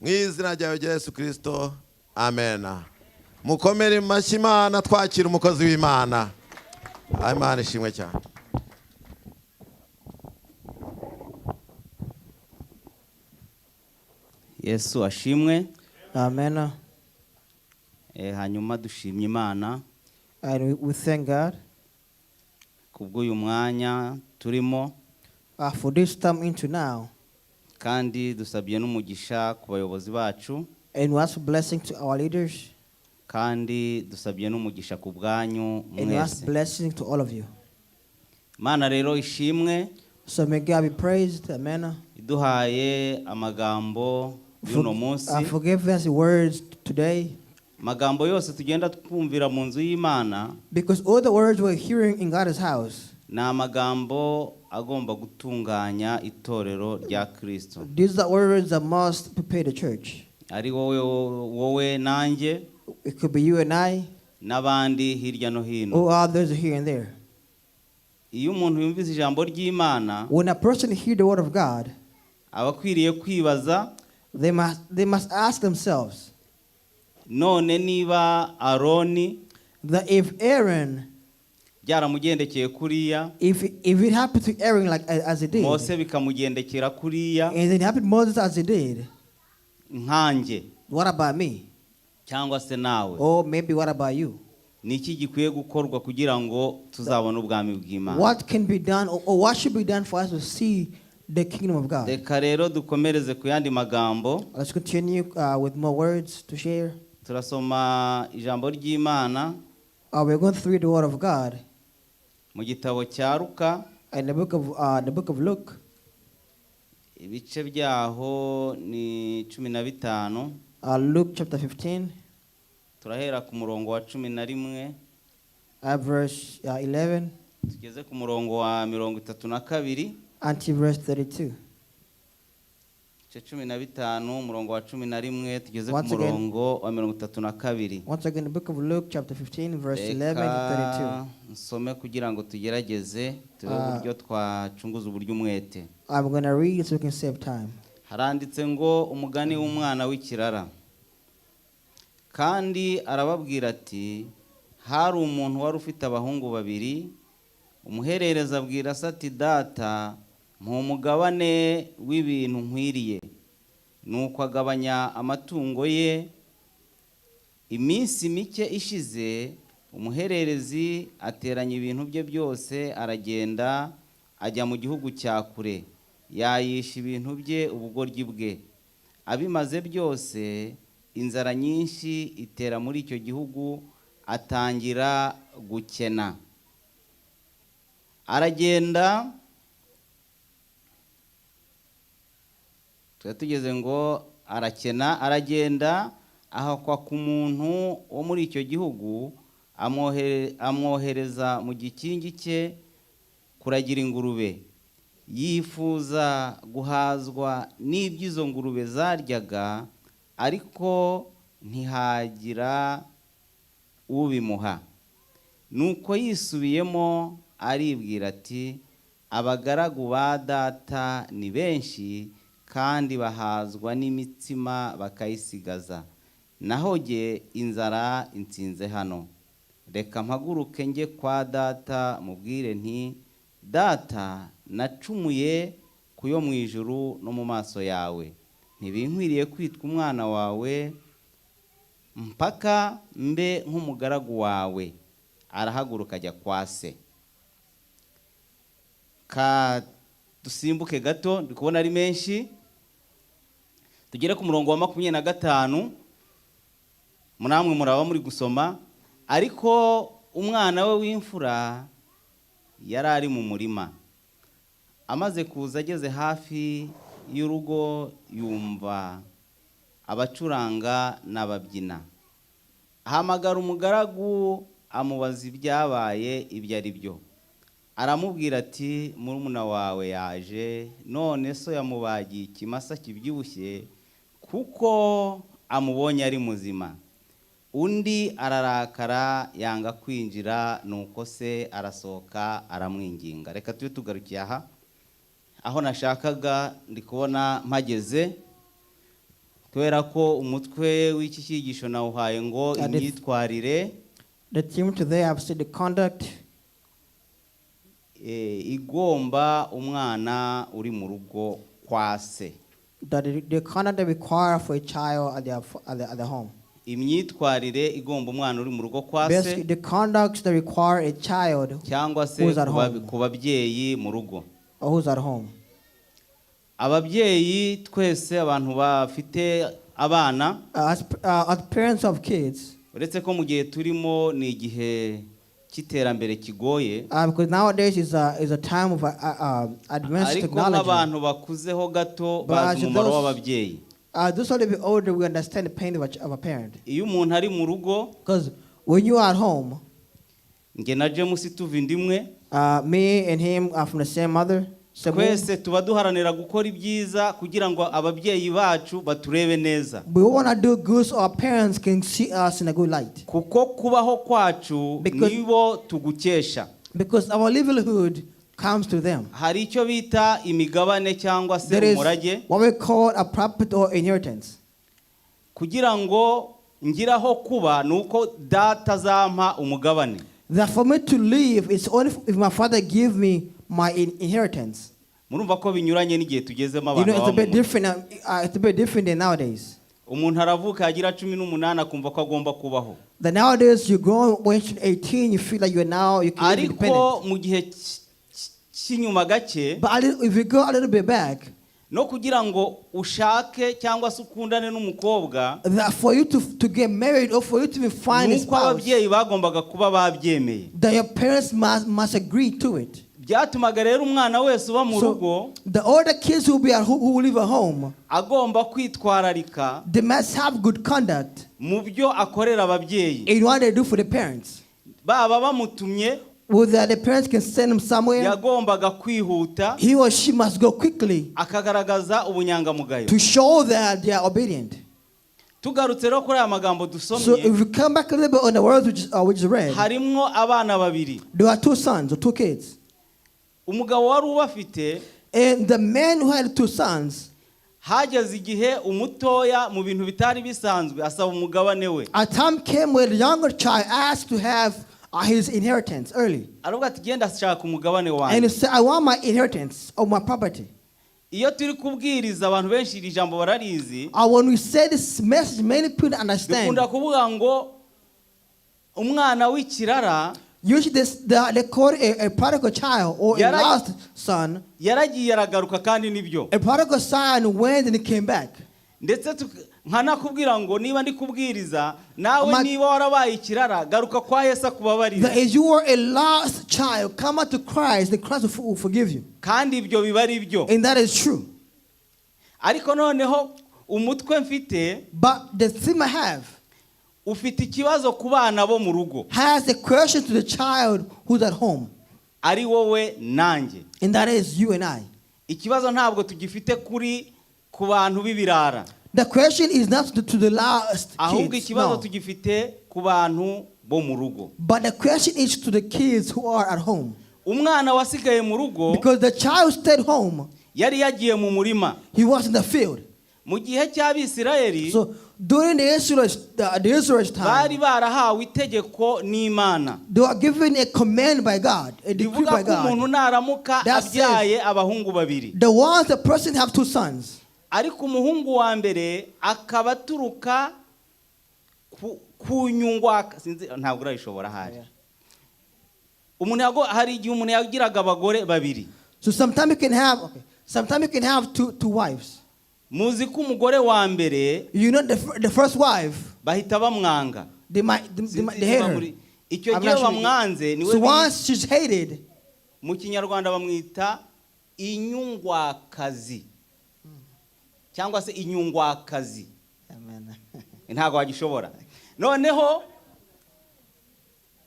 Mu izina ryawe rya Yesu Kirisito, amen. Mukomere mashyi Imana, twakira umukozi w'Imana. Imana ishimwe cyane. Yesu ashimwe. Amen. Hanyuma dushimye Imana And we thank God kubw'uyu mwanya turimo, for this time into now. Kandi dusabye n'umugisha ku bayobozi bacu, And we ask blessing to our leaders. Kandi dusabye n'umugisha ku bwanyu And we ask mwese. Blessing to all of you. Imana rero ishimwe So may God be praised. Amen. Iduhaye amagambo y'uno munsi. Forgive us the words today. Amagambo yose tugenda twumvira mu nzu y'Imana Because all the words we're hearing in God's house, ni amagambo agomba gutunganya itorero rya Kristo. These are words that must prepare the church. Ari wowe, wowe nanjye It could be you and I, n'abandi hirya no hino. Or others here and there. Iyo umuntu yumvise ijambo ry'Imana, When a person hears the word of God, aba akwiriye kwibaza, they must ask themselves none niba Aroni that if Aaron, byaramugendekeye kuriya, if it happened to Aaron like as it did, Mose bikamugendekera kuriya, and it happened to Moses as it did, nkanjye what about me? Cyangwa se nawe, Or maybe what about you? Ni iki gikwiye gukorwa kugira ngo tuzabone ubwami bw'Imana? What can be done or what should be done for us to see the kingdom of God? Reka rero dukomereze ku yandi magambo. Let's continue with more words to share. Turasoma ijambo ry'Imana We're going through the word of God mu gitabo cya Luka, in the book of Luke, ibice byaho ni 15. Luke chapter 15, Turahera ku murongo wa 11 verse 11 tugeze ku murongo wa 32. Until verse 32. Ibice 15, umurongo wa 11 tugeze ku Once again. Murongo wa 32. Once again, the book of Luke, chapter 15, verse 11 to 32. Reka nsome kugira ngo tugerageze turebe Ah. uburyo twacunguza uburyo umwete. I'm going to read so we can save time. Haranditse ngo umugani w'umwana w'ikirara. Kandi arababwira ati: hari umuntu wari ufite abahungu babiri. Umuhererezi abwira se ati: data, mpa umugabane w'ibintu nkwiriye. Nuko agabanya amatungo ye. Iminsi mike ishize, umuhererezi ateranya ibintu bye byose, aragenda ajya mu gihugu cya kure, yayisha ibintu bye ubugoryi bwe. Abimaze byose, inzara nyinshi itera muri icyo gihugu, atangira gukena. Aragenda, twari tugeze ngo arakena, aragenda ahakwa ku muntu wo muri icyo gihugu, amwohereza mu gikingi cye kuragira ingurube. Yifuza guhazwa n'iby'izo ngurube zaryaga, ariko ntihagira ubimuha. Nuko yisubiyemo aribwira ati: abagaragu ba data ni benshi kandi bahazwa n'imitsima bakayisigaza, naho jye inzara insinze hano. Reka mpaguruke njye kwa data, mubwire nti: data, nacumuye ku yo mu ijuru no mu maso yawe, ntibinkwiriye kwitwa umwana wawe, mpaka mbe nk'umugaragu wawe. Arahaguruka ajya kwa se. Ka dusimbuke gato, ndi kubona ari menshi, tugere ku murongo wa 25. Namwe muraba muri gusoma. Ariko umwana we w'imfura yari ari mu murima. Amaze kuza ageze hafi y'urugo, yumva abacuranga n'ababyina. Ahamagara umugaragu, amubaza ibyabaye ibyo ari byo. Aramubwira ati: murumuna wawe yaje, none so yamubagiye ikimasa kibyibushye kuko amubonye ari muzima. Undi ararakara yanga kwinjira, nuko se arasohoka aramwinginga. Reka tube tugarukiye aha. Aho nashakaga ndi kubona mpageze. Kubera ko umutwe w'iki cyigisho nawuhaye ngo imyitwarire The theme today, I've said the conduct igomba umwana uri mu rugo kwa se. That the conduct they require for a child at their home. Imyitwarire igomba umwana uri mu rugo kwa se Basically, the conducts that require a child cyangwa se who's at ku ba- home. Ku babyeyi mu rugo. Or who's at home. Ababyeyi twese abantu bafite abana, As parents of kids, uretse ko mu gihe turimo ni igihe cy'iterambere kigoye, because nowadays is a time of advanced ariko technology. Nk'abantu bakuzeho gato But bazi as umumaro w'ababyeyi. Those who are a little bit older, we understand the pain of a parent. Iyo umuntu ari mu rugo, Because when you are at home, nge na James tuva inda imwe, me and him are from the same mother, same womb. Twese tuba duharanira gukora ibyiza kugira ngo ababyeyi bacu baturebe neza, We want to do good so our parents can see us in a good light. Kuko kubaho kwacu nibo tugukesha. Because our livelihood comes to them. Hari icyo bita imigabane cyangwa se There is umurage. What we call a property or inheritance. Kugira ngo ngire aho kuba ni uko data azampa umugabane. That for me to live, it's only if my father give me my inheritance. Murumva ko binyuranye n'igihe tugezemo You abantu know, it's a baba mu bit mujyi. Different. It's a bit different than nowadays. Umuntu aravuka yagira 18 akumva ko agomba kubaho. That nowadays you grow when you're 18, you feel like you're now you can be Ariko independent. mu gihe cy'inyuma gake, But if you go a little bit back, no kugira ngo ushake cyangwa se ukundane n'umukobwa, that for you to get married or for you to even find a nuko spouse, ababyeyi bagombaga kuba babyemeye. That your parents must agree to it. Byatumaga rero umwana wese uba mu So rugo the older kids who be at who live at home, agomba kwitwararika they must have good conduct mu byo akorera ababyeyi, in what they do for the parents. Baba bamutumye, Whether the parents can send them somewhere, yagombaga kwihuta, he or she must go quickly akagaragaza ubunyangamugayo. To show that they are obedient. Tugarutse rero kuri aya magambo So dusomye, if we come back a little bit on the words which is read, harimwo abana babiri. There are two sons or two kids. Umugabo wari ubafite, And the man who had two sons, hageze igihe umutoya mu bintu bitari bisanzwe asaba umugabane we. A time came where the younger child asked to have his inheritance early. Aravuga ati genda ashaka umugabane And he wanjye. said, "I want my inheritance of my property." Iyo turi kubwiriza abantu benshi iri jambo bararizi. When we say this message, many people understand. Dukunda kuvuga ngo umwana w'ikirara Usually they call it a prodigal child or a lost son. Yaragiye aragaruka kandi nibyo. A prodigal son went and he came back. Ndetse nkanakubwira ngo niba ndi kubwiriza nawe niba warabaye ikirara garuka kwa Yesu akubabarire. That if you are a lost child, come out to Christ, then Christ will forgive you. Kandi ibyo biba ari byo. And that is true. Ariko noneho umutwe mfite, But the theme I have ufite ikibazo ku bana bo mu rugo, has a question to the child who's at home. Ari wowe nanjye. And that is you and I. Ikibazo ntabwo tugifite kuri ku bantu b'ibirara, The question is not to the last ahubwo kids, ikibazo no. tugifite ku bantu bo mu rugo. But the question is to the kids who are at home. Umwana wasigaye mu rugo Because the child stayed home, yari yagiye mu murima. He was in the field. Mu gihe cy'Abisirayeli, So during the Israelites time, bari barahawe itegeko n'Imana they were given a command by God, a decree rivuga by ko umuntu God. naramuka That says, abyaye abahungu babiri, the ones the person have two sons, ariko umuhungu wa mbere akaba aturuka ku nyungwaka sinzi ntabwo urayishobora ahari umuntu hari igihe umuntu yagiraga abagore babiri. So sometimes you can have okay, sometimes you can have two wives. Muzi ko umugore wa mbere You know the first wife, bahita bamwanga. they hate her. Icyo I'm gihe not sure. bamwanze niwe So once she's hated, mu Kinyarwanda bamwita inyungwakazi cyangwa se inyungwakazi. Amen. Ntabwo wagishobora. Noneho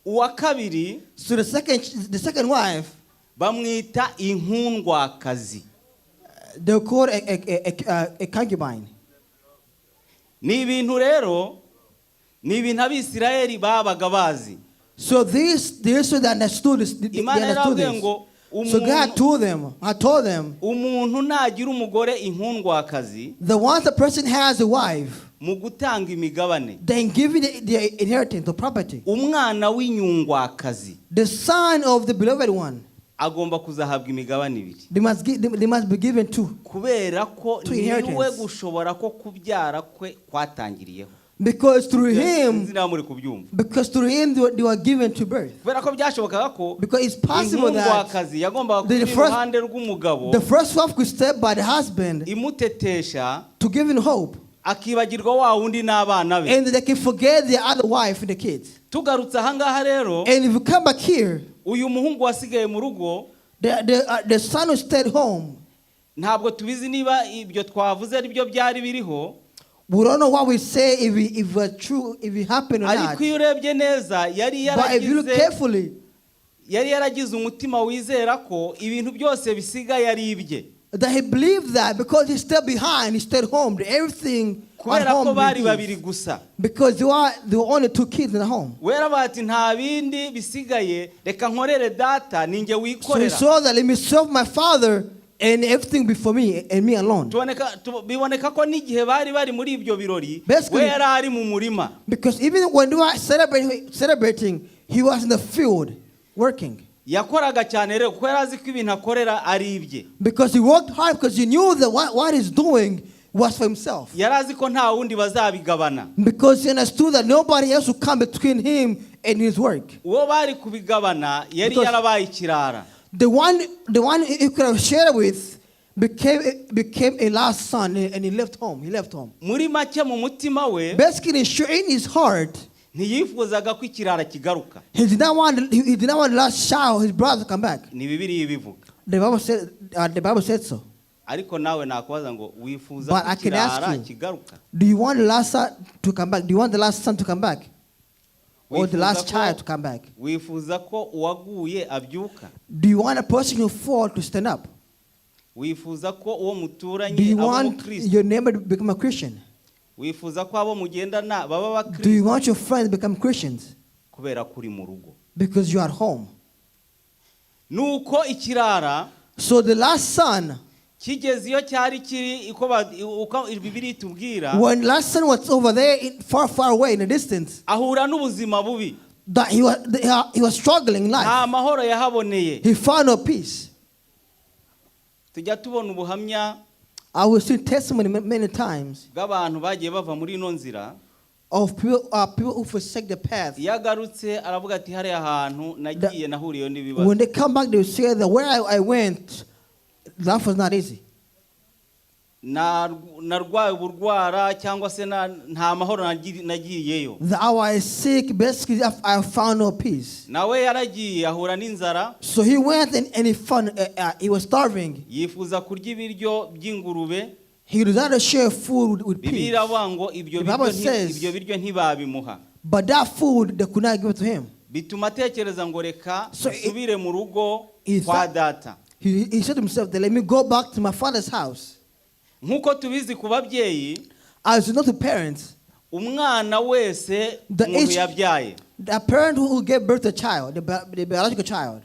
uwa kabiri, So the second wife, bamwita inkundwakazi. They call a concubine. Ni ibintu rero ni ibintu Abisirayeli babaga bazi. So this, the Israelites understood this. They Imana understood yarababwiye this. ngo So God told them, I told them, Umuntu nagira umugore inkundwakazi, the once a person has a wife, mu gutanga imigabane, then giving the inheritance, the property, umwana w'inyungwakazi the son of the beloved one, agomba kuzahabwa imigabane ibiri, they must be given two. Kubera ko Two niwe inheritance. Gushobora ko kubyara kwe kwatangiriyeho. Because through him, Sinzi niba muri kubyumva. Because through him they were given to birth. Kubera ko byashobokaga ko Because it's possible that inkundwakazi yagombaga the kuba iruhande rw'umugabo, the first wife could step by the husband imutetesha, to give him hope, akibagirwa wa wundi n'abana be. And they can forget the other wife and the kids. Tugarutse ahangaha rero, And if you come back here, uyu muhungu wasigaye mu rugo, the son who stayed home, ntabwo tubizi niba ibyo twavuze ari byo byari biriho, we don't know what we say if it true, if it happened or not. Ariko iyo urebye neza yari But if you look yaragize carefully, yari yaragize umutima wizera ko ibintu byose bisigaye ari ibye. That he believed that because he stayed behind, he stayed home, everything at Kubera ko home bari was babiri his. Gusa. Because there were only two kids in the home. Wera bati nta bindi bisigaye, reka nkorere data ninjye So he wikorera. Saw that, let me serve my father and everything be for me and me alone. Biboneka ko n'igihe bari bari muri ibyo birori, Basically- we yari ari mu murima. Because even when they were celebrating, he was in the field working. Yakoraga cyane rero kuko yari azi ko ibintu akorera ari ibye. Because he worked hard because he knew that what he's doing was for himself. Yari azi ko nta wundi bazabigabana. Because he understood that nobody else would come between him and his work. Uwo bari kubigabana yari Because- yarabaye ikirara. The one he could have shared with became a last son and he left home. He left home. Muri make mu mutima we, Basically, in his heart, ntiyifuzaga ko ikirara kigaruka. He did not want the last child, his brother, to come back. Ni Bibiliya ibivuga. The Bible said so. Ariko nawe nakubaza ngo wifuza But ko I can ask ikirara you, kigaruka? do you want the last son to come back? Do you want the last son to come back? Or the Wifuza last ko- child to come back? Wifuza ko uwaguye abyuka? Do you want a person who fall to stand up? Wifuza ko uwo muturanye Do you aba want umukristo? Your neighbor to become a Christian? Wifuza ko abo mugendana baba Do you abakristo? want your friends to become Christians? Kubera ko uri mu rugo. Because you're at home. Nuko ikirara So the last son, kigeze iyo cyari kiri uko Bibiliya itubwira, when last son was over there, far, far away in the distance, ahura n'ubuzima bubi. That he was struggling in Nta life. Mahoro yahaboneye. He found no peace. Tujya tubona ubuhamya I will see testimony many times bw'abantu bagiye bava muri ino nzira. Of people who forsake the path. Iyo agarutse aravuga ati hariya hantu nagiye nahuriyeyo n'ibibazo. When they come back, they will say that where I went, life was not easy. Narwaye uburwara cyangwa se nta mahoro nagiyeyo. That I was sick, basically, I found no peace. Nawe yaragiye ahura n'inzara. So he went and he found, he was starving. Yifuza kurya ibiryo by'ingurube. He desired to share food with Bibiliya pigs. iravuga ngo ibyo The biryo Bible says- ibyo biryo ntibabimuha. But that food, they could not give it to him. Bituma atekereza ngo reka So nsubire mu rugo kwa data. He said to himself, that, let me go back to my father's house. Nk'uko tubizi ku babyeyi, As you know, to parents, umwana wese The umuntu age- yabyaye, the parent who gave birth to a child, the biological child,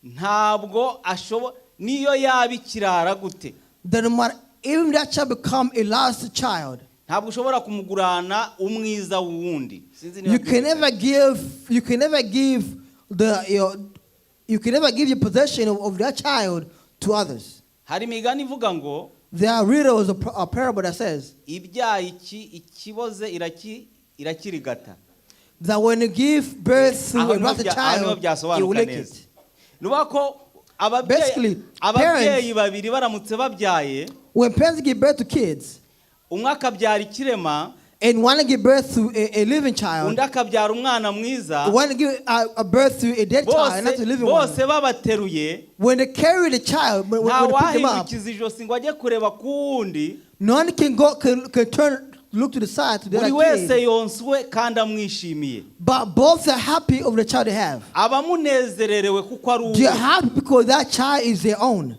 ntabwo ashobora niyo yaba ikirara gute, then no matter, even if that child become a lost child, ntabwo ushobora kumugurana umwiza w'uwundi. Sinzi niba you can byumvikana. Never give, you can never give the your, you can never give your possession of that child to others. Hari imigani ivuga ngo There are riddles, a parable that says ibyaye iki ikiboze irakirigata. That when you give birth to Aho a niho lost aho niho child, you will byasobanuka lick neza. it. Nuvuga ko Basically, ababyeyi babiri baramutse babyaye, When parents give birth to kids, umwe akabyara ikirema, and one give birth to a living child, undi akabyara umwana mwiza, one give a birth to a dead child, not bose a living one. Bose babateruye, When they carry the child, nta when they pick them up, wahindukiza ijosi ngo ajye kureba ku wundi. None can turn, look to the side to the Buri other wese kid. Yonswe kandi amwishimiye. But both are happy of the child they have. Abamunezererewe kuko ari They are uwe. Happy because that child is their own.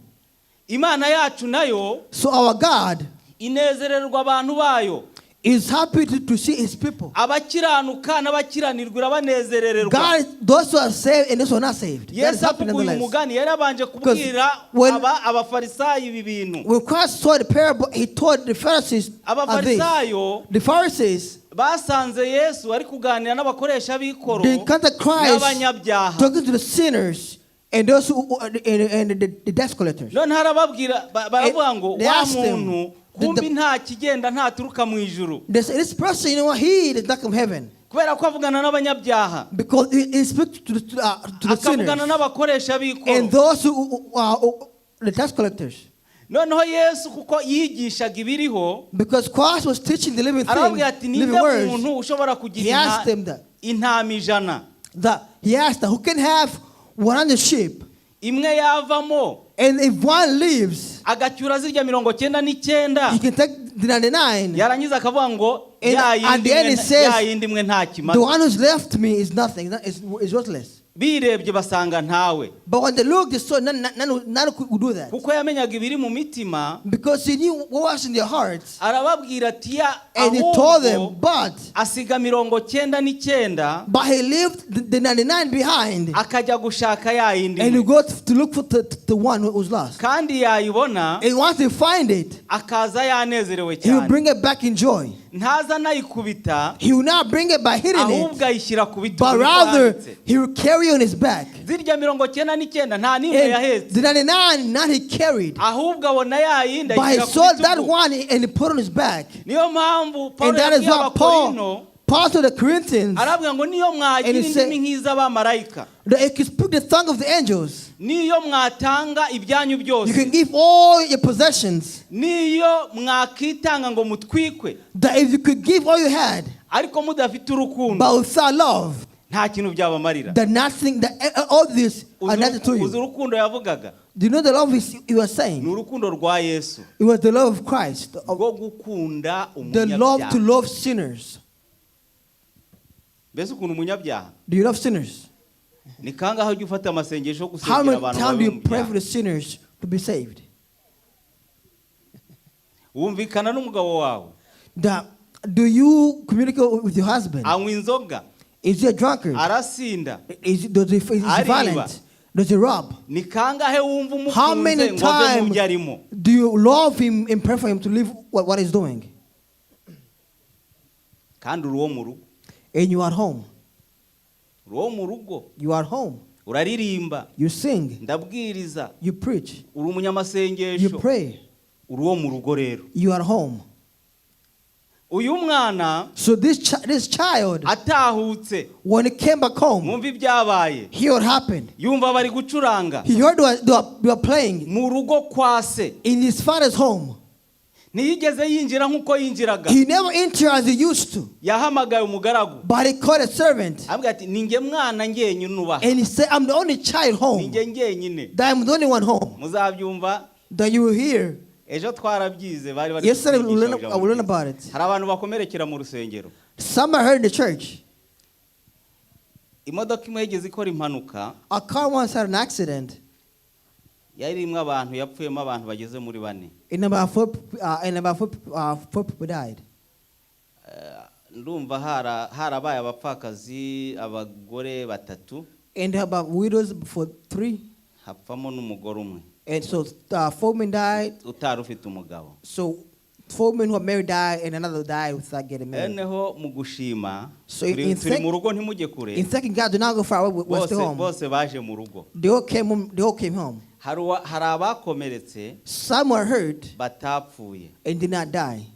Imana yacu nayo So our God inezererwa abantu bayo. Is happy to see his people. Abakiranuka n'abakiranirwa irabanezerererwa. God, those who are saved and those who are not saved. God is Yesu happy avuga uyu nonetheless. mugani yarabanje kubwira aba abafarisayo ibi bintu. When Christ taught the parable, he taught the Pharisees of this. Abafarisayo The Pharisees, basanze Yesu ari kuganira n'abakoresha b'ikoro they encountered Christ n'abanyabyaha. Talking to the sinners and those who and the debt collectors. Noneho arababwira baravuga ngo They wa asked him, muntu kumbi nta kigenda ntaturuka mu ijuru. They said, "This person, you know what? He does not come heaven Kubera ko avugana n'abanyabyaha because he speaks to the akavugana sinners n'abakoresha b'ikoro. And those who the tax collectors." Noneho Yesu kuko yigishaga ibiriho Because Christ was teaching the living thing, arababwira ati living ninde words. muntu ushobora kugira He asked them that. Intama 100 That he asked that who can have 100 sheep, imwe yavamo and if one leaves, agacyura zirya 99 he can take the 99. Yarangiza akavuga ngo And ya at yindi the end imwe it says, ya yindi imwe nta "The kimaze. one who's left me is nothing, is worthless." Birebye basanga ntawe. But when they looked, they saw none could do that. Kuko yamenyaga ibiri mu mitima Because he knew what was in their hearts. arababwira ati ya And he told them, ahubwo but asiga 99 but he left the 99 behind akajya gushaka ya yindi and he imwe. got to look for the one who was lost. Kandi yayibona And once he find it, akaza yanezerewe he will cyane. Bring it back in joy. Ntaza anayikubita He will not bring it by hitting ahubwo it, ayishyira ku bitugu but niko rather handitse. he will carry on his back. Zirya 99 nta n'imwe And yahetse the 99, not he carried, ahubwo abona ya yindi but he ayishyira ku saw that bitugu. One and he put on his back. Niyo mpamvu Paul And that is yabwiye what abakorino Paul told the Corinthians, arabwira ngo niyo mwagira And he said- indimi nk'iz'abamarayika that you can speak the tongue of the angels. niyo mwatanga ibyanyu You byose can give all your possessions. Niyo mwakitanga ngo mutwikwe That if you could give all you had, ariko mudafite urukundo but without love, nta kintu byabamarira. That nothing, that all this are nothing to Uzi you. Urukundo yavugaga? Do you know the love he was Ni saying? Urukundo rwa Yesu It was the love of Christ, rwo gukunda the love to umunyabyaha. Love sinners. Mbese ukuntu umunyabyaha? Do you love sinners? Ni kangahe ujya ufata amasengesho yo How gusengera many abantu times do babi you mu pray byaha? for the sinners to be saved? Wumvikana n'umugabo wawe? That, do you communicate with your husband? Anywa inzoga? Is he a drunkard? Arasinda? Is he Ariba. violent? Does he rob? Ni kangahe wumva How many umukunze ngo ave mu times byo arimo? Do you love him and pray for him to leave what he's doing? Kandi uri uwo mu rugo. And you are home. Uri uwo mu rugo. You are home. Uraririmba. You sing. Ndabwiriza. You preach. Uri umunyamasengesho. You pray. Uri uwo mu rugo rero. You are home. Uyu mwana So this child, atahutse when he came back home, mwumva ibyabaye. Hear what happened. Yumva bari gucuranga He heard they were playing mu rugo kwa se. In his father's home. Ntiyigeze yinjira nk'uko yinjiraga. He never entered as he used to, Yahamagaye umugaragu but he called a servant ambwira ati ni njye mwana njyenyine ubaha and he said, "I'm the only child ni home. njye njyenyine. That I'm the only one home." Muzabyumva. That you will hear. Ejo twarabyize bari bari Yesterday we kutwigisha learned, ijambo I will learn ryiza. about it. Hari abantu bakomerekera mu rusengero. Some are heard in the church. Imodoka imwe yigeze ikora impanuka A car once had an accident, yari irimo abantu yapfuyemo abantu bageze muri bane. And about four people died. Eh, ndumva harabaye abapfakazi abagore batatu And about widows for three. Hapfamo n'umugore umwe And so four men died. Utari ufite umugabo. So four men who are married died, and another died without getting married. Noneho mu gushima So turi in turi mu rugo ntimujye kure. In thanking God, do not go far away. We're Bose still home. Bose baje mu rugo. They all came home. They all came home. Hari abakomeretse Some were hurt batapfuye. And did not die.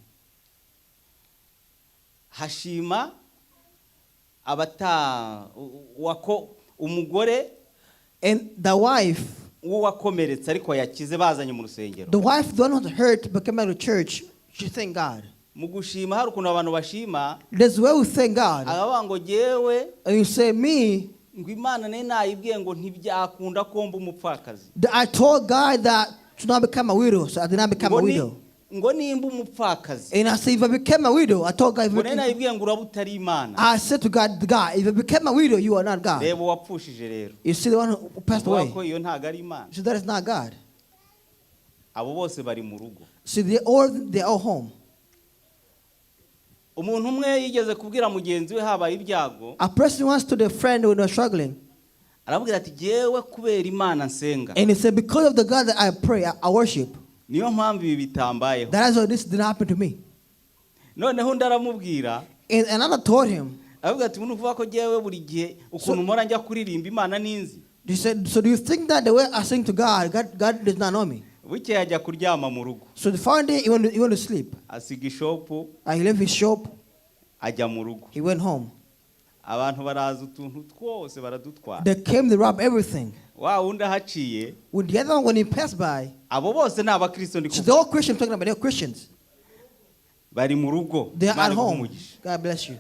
Hashima abata wako umugore And the wife, w'uwakomeretse ariko yakize bazanye mu rusengero. The wife, the one who was hurt, but came out of church, she thanked God. Mu gushima hari ukuntu abantu bashima There's where we thank God. akavuga ngo jyewe And you say, me, ngo Imana nayo nayibwiye ngo ntibyakunda ko mba umupfakazi. That I told God that to not become a widow, so I did not become a Ngo ni- widow. Ngo nimba umupfakazi And I said, if I became a widow, I told God, if ngo nayo I, nayibwiye ngo uraba utari Imana. I said to God, "God, if I became a widow, you are not God." Reba uwapfushije rero. You see the one who passed Uvuga away. ko iyo ntabwo ari Imana. So that is not God. Abo bose bari mu rugo. So they all home. Umuntu umwe yigeze kubwira mugenzi we habaye ibyago. A person once to their friend when they were struggling, Arabwira ati jyewe kubera Imana nsenga, and he said, "Because of the God that I pray, I worship, niyo mpamvu ibi bitambayeho. That is why this didn't happen to me." Noneho undi aramubwira, And another told him, aravuga ati ni ukuvuga ko jyewe buri gihe ukuntu mpora njya kuririmba Imana ninzi? He said, "So do you think that the way I sing to God, God does not know me?" Bukeye ajya kuryama mu rugo. So the following day, he went to sleep. Asiga ishop. He left his shop. Ajya mu rugo. He went home. Abantu baraza utuntu twose baradutwara. They came to rob everything. Wa wundi ahaciye, When the other one, when he passed by, abo bose ni abakristo ndi so kuvuga. the all Christians talking about, they're Christians. Bari mu rugo. They are Imana at iguhe home. umugisha. God bless you.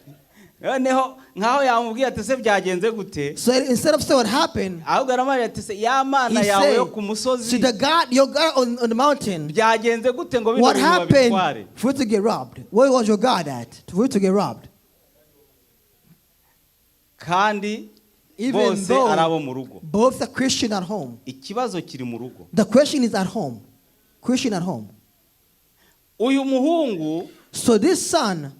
Noneho nkaho yamubwiye ati se byagenze gute? So instead of saying what happened, Ahubwo aramubwira ati se ya Mana he yawe yo said, ku musozi, "So the God, your God on the mountain, byagenze gute ngo bino what bintu babitware?" happened for you to get robbed? Where was your God at for you to get robbed?" Kandi Even bose though ari abo mu rugo. Both are Christian at home. Ikibazo kiri mu rugo. The question is at home. Christian at home. Uyu muhungu So this son,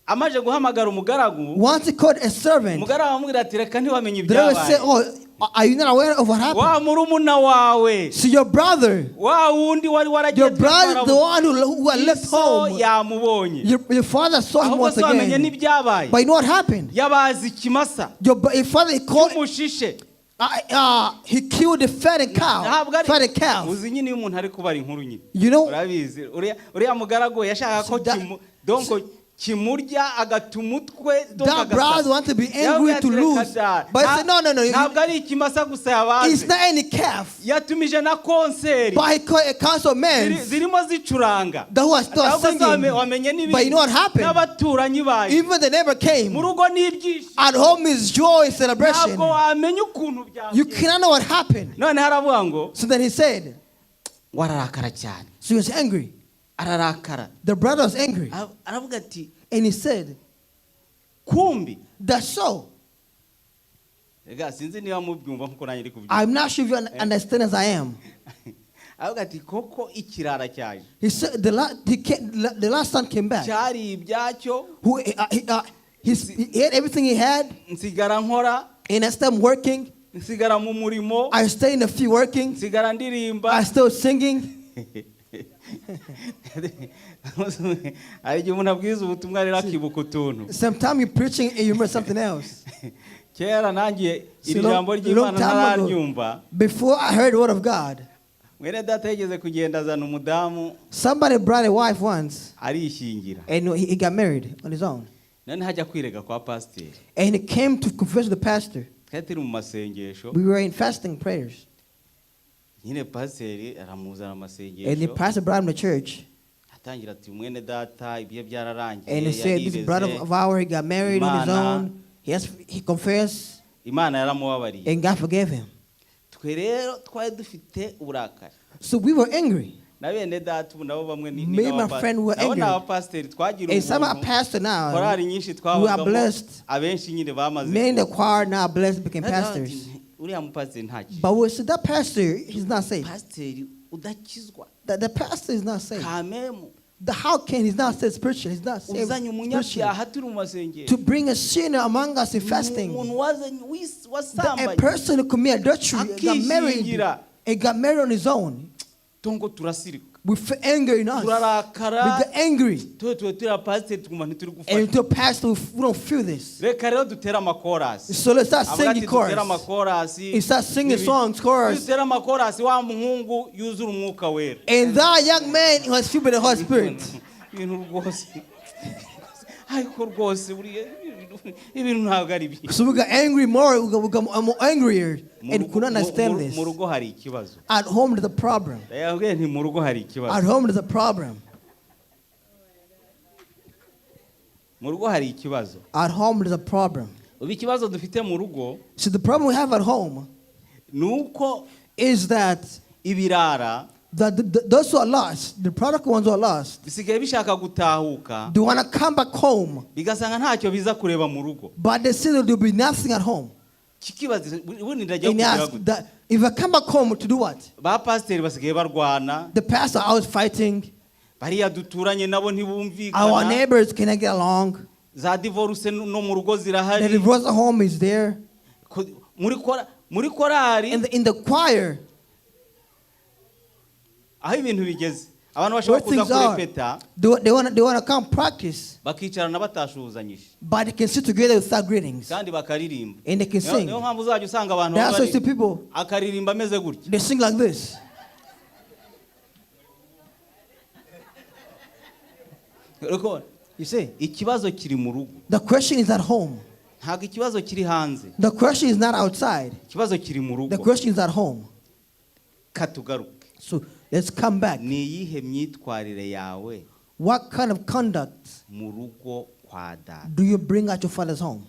amaze guhamagara umugaragu, once he called a servant, umugaragu aramubwira ati reka ntiwamenye the driver said, ibyabaye. "Oh, are you not aware of what happened?" Wa murumuna wawe, So your brother, wa wundi wari waragiye, your brother, the one who had left so home, yamubonye. your father saw him Ahubwo once se wamenye again. n'ibyabaye? But you know what happened? Yabaze ikimasa Your father, he called, cy'umushishe. he killed the fatted cow. Ntabwo ari Fatted calf. uzi nyine iyo umuntu ari kubara inkuru nyine, You know, urabizi uriya mugaragu yashakaga ko So that- kimu donc kimurya agata umutwe donc That agasasa. brother want to be angry Yaravuze to ati, "Reka lose. da." But he said, No. Ntabwo ari ikimasa gusa It's yabaze, not any calf." yatumije na concert But he called a council of men zirimo zicuranga. that was still Ahubwo se singing. wamenye n'ibindi? But you know what happened? N'abaturanyi bayo. Even the neighbor came. Mu rugo n'ibyishimo. At home is joy, celebration. Ntabwo wamenya ukuntu You byagenze. cannot know what happened. None haravuga ngo So then he said, ngo ararakara cyane. So he was angry. Ararakara. The brother was angry. Aravuga ati And he said, kumbi "That's so." rega sinzi niba mubyumva nkuko nanjye ndi kubyumva. I'm not sure if you understand as I am. Aravuga ati koko ikirara cyaje, He said, the last son came back. cyari ibyacyo. Who, he had everything he had. Nsigara nkora. And I started working. Nsigara mu murimo. I stay in the field working. Nsigara ndirimba. I still singing. Hari igihe umuntu abwiriza ubutumwa rero akibuka utuntu. Sometimes you're preaching and you remember something else. Kera nanjye See, iri jambo long ry'Imana time ago, ntararyumva, before I heard the word of God, mwene data yigeze kugenda azana umudamu, somebody brought a wife once arishyingira, and he got married on his own. Noneho ajya kwirega kwa pasiteri. And he came to confess to the pastor. Twari turi mu masengesho. We were in fasting prayers. Nyine pasiteri aramuzana And the amasengesho, pastor brought him to church. atangira ati mwene data ibye byararangiye, And he said, "This brother yarireze, of ours, he got married on his Imana. own. He confessed, Imana yaramubabariye." and God forgave him." Twe rero twari dufite uburakari. So we were angry. Na bene data ubu nabo bamwe ni Me and my friend were nabo ni angry. abapasiteri twagira And some are ubuntu. pastor now. Korali nyinshi We are twabagamo, blessed. abenshi nyine bamaze Many in the choir now blessed became Ati, pastors. uriya mupasiteri nta kintu. But we said that pastor, he's not saved. Pasiteri udakizwa, The pastor is not saved. Kamemu, How can he's not saved spiritually? He's not saved uzanye spiritually. umunyabyaha turi mu masengero, To bring a sinner among us in fasting. umuntu wazanye A wasambanye, person who commit adultery got married akishingira. and got married on his own. Tongo turasirika. We feel anger in us. We Turarakara. get angry. Tuwe tuwe turi abapasiteri twumva ntituri And gufasha. to pastor, we don't feel this. Reka rero dutere amakorasi. So let's start Avuga ati singing dutere chorus. amakorasi. He start singing songs, chorus. Dutere amakorasi wa muhungu yuzura umwuka wera. And that young man was filled with the Holy Spirit. Ibintu rwose ariko rwose buriya ibintu ntabwo ari byiza. So we got angry more, we got more angrier Mu and rugo- could not understand mu this. Mu rugo hari ikibazo. At home there's a problem. Ndayabwiye nti mu rugo hari ikibazo. At home there's a problem. Mu rugo hari ikibazo. At home there's a problem. Ubu ikibazo dufite mu rugo So the problem we have at home ni uko is that ibirara those who are lost, the prodigal ones who are lost, bisigaye bishaka gutahuka, they want to come back home, bigasanga ntacyo biza kureba mu rugo. But they see that there'll be nothing at home. Kikibaza ubundi ndajya And they kugira ask gute? that if I come back home to do what? Ba pasiteri basigaye barwana. The pastor always fighting. Bariya duturanye nabo Our ntibumvikana. Neighbors cannot get along. Za divorce no mu rugo The zirahari. Divorce at home is there. Muri korari In the choir, aho ibintu bigeze abantu where bashobora kuza things are, kurepeta they wanna come practice, bakicarana batashuhuzanyije but they can sit together without greetings. Kandi bakaririmba. And they can sing. Niyo mpamvu uzajya usanga abantu That's why you see people, akaririmba ameze gutya. They sing like this. Uri kubona? You see? Ikibazo kiri mu rugo. The question is at home. Ntabwo ikibazo kiri hanze. The question is not outside. Ikibazo kiri mu The rugo. Question is at home. Katugaruke. So let's come back. Ni iyihe myitwarire yawe What kind of conduct mu rugo kwa data? Do you bring at your father's home?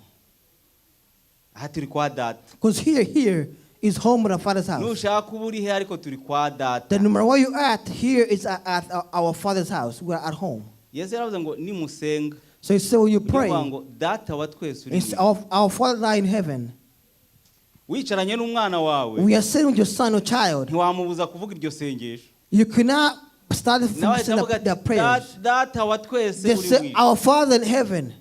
Aha turi kwa data. Because here is home at our father's house. Nushaka uba uri he ariko turi kwa data. The no matter where you at, here is at our father's house. We are at home. Yesu yaravuze ngo nimusenga So he said, when you ujye pray, uvuga ngo data wa twese uri it's mu ijuru." our Father in heaven. Wicaranye n'umwana wawe We are sitting with your son or child. Ntiwamubuza kuvuga iryo sengesho. You cannot start from Nawe ahita saying avuga the ati prayers. Data wa twese They uri mu say, ijuru." Our Father in heaven,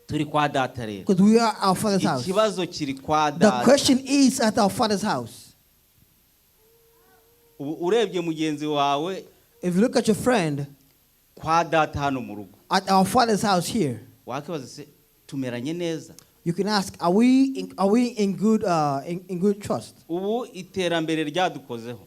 Turi kwa data rero. Because we are our father's house. Ikibazo kiri kwa The data. Question is at our father's house. Ubu urebye mugenzi wawe If you look at your friend kwa data hano mu rugo at our father's house here, wakibaza se tumeranye neza? You can ask, are we in good trust? Ubu iterambere ryadukozeho.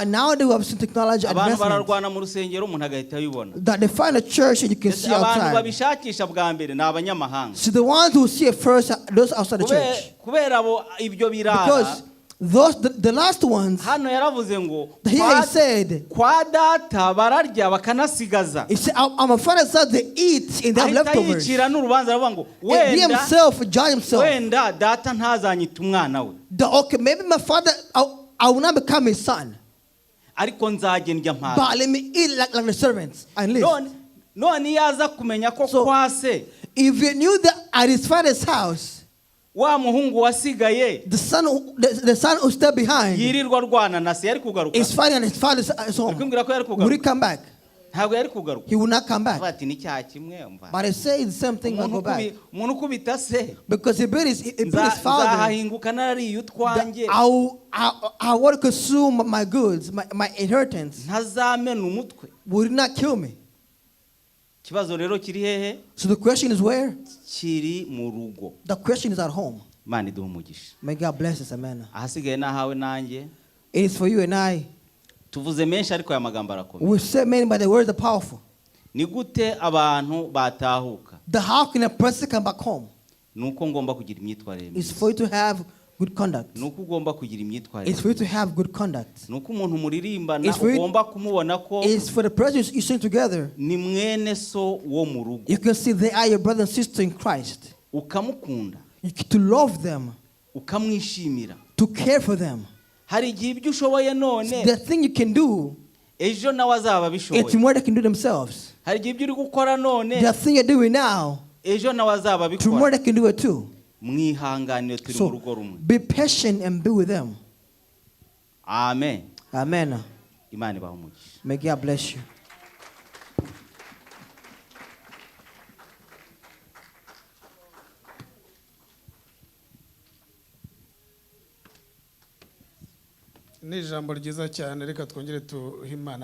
Nowadays we have seen technology Abantu advancement bararwana mu rusengero umuntu agahita abibona. That they find a church and you can see Abantu outside. Babishakisha bwa mbere ni abanyamahanga. So the ones who see it first are those outside the Kube- church. Kubera abo ibyo birara. Because the last ones, Hano yaravuze ngo here kwa, he said, kwa data bararya bakanasigaza. He said, I'm a father's house, they eat and they have Ahita leftovers. yicira n'urubanza aravuga ngo And he wenda himself judge himself. Wenda data ntazanyita umwana we Okay, maybe my father, I will not become his son, ariko nzajye ndya mpaga. But let me eat like the servants and live. None iyo aza kumenya ko So- kwa se If you knew that at his father's house, wa muhungu wasigaye the son who stayed behind yirirwa arwana na se yari kugaruka is fighting at his father's home, Uri kumbwira ko yari would he kugaruka come back? Ntabwo yari kugaruka. He will not come Avuga back. ati ni cyaha kimwe umva. But he says the same thing will Umuntu go back. umuntu ukubita se Because he beat his father. nzahahinguka narariye That utwanjye I want to consume my goods, my inheritance. Ntazamena umutwe. Would he not kill me? Ikibazo rero kiri hehe? So the question is where? Kiri mu rugo. The question is at home. Imana iduha umugisha. May God bless us, amen. Ahasigaye n'ahawe nanjye. It is for you and I. Tuvuze menshi ariko aya magambo arakomeye. We said many, but the words are powerful. Ni gute abantu batahuka? The how can a person come back home? Ni uko ngomba kugira imyitwarire It's myiza. For you to have good conduct. Ni uko ugomba kugira imyitwarire It's for you to have good conduct. ni uko umuntu muririmbana It's for you- ugomba kumubona ko It's for the person you sing together. Ni mwene so wo mu rugo. You can see they are your brother and sister in Christ. Ukamukunda. You to love them, Ukamwishimira. To care for them. Hari igihe ibyo ushoboye none The thing you can do, ejo nawe azaba abishoboye. It's more they can do themselves. Hari igihe ibyo uri gukora none The thing you're doing now, ejo nawe azaba tomorrow abikora. They can do it too. Mwihanganire turi mu So rugo rumwe. Be patient and be with them. Amen. Amen. Imana ibaha umugisha. May God bless you. Ni ijambo ryiza cyane reka twongere tuhe Imana.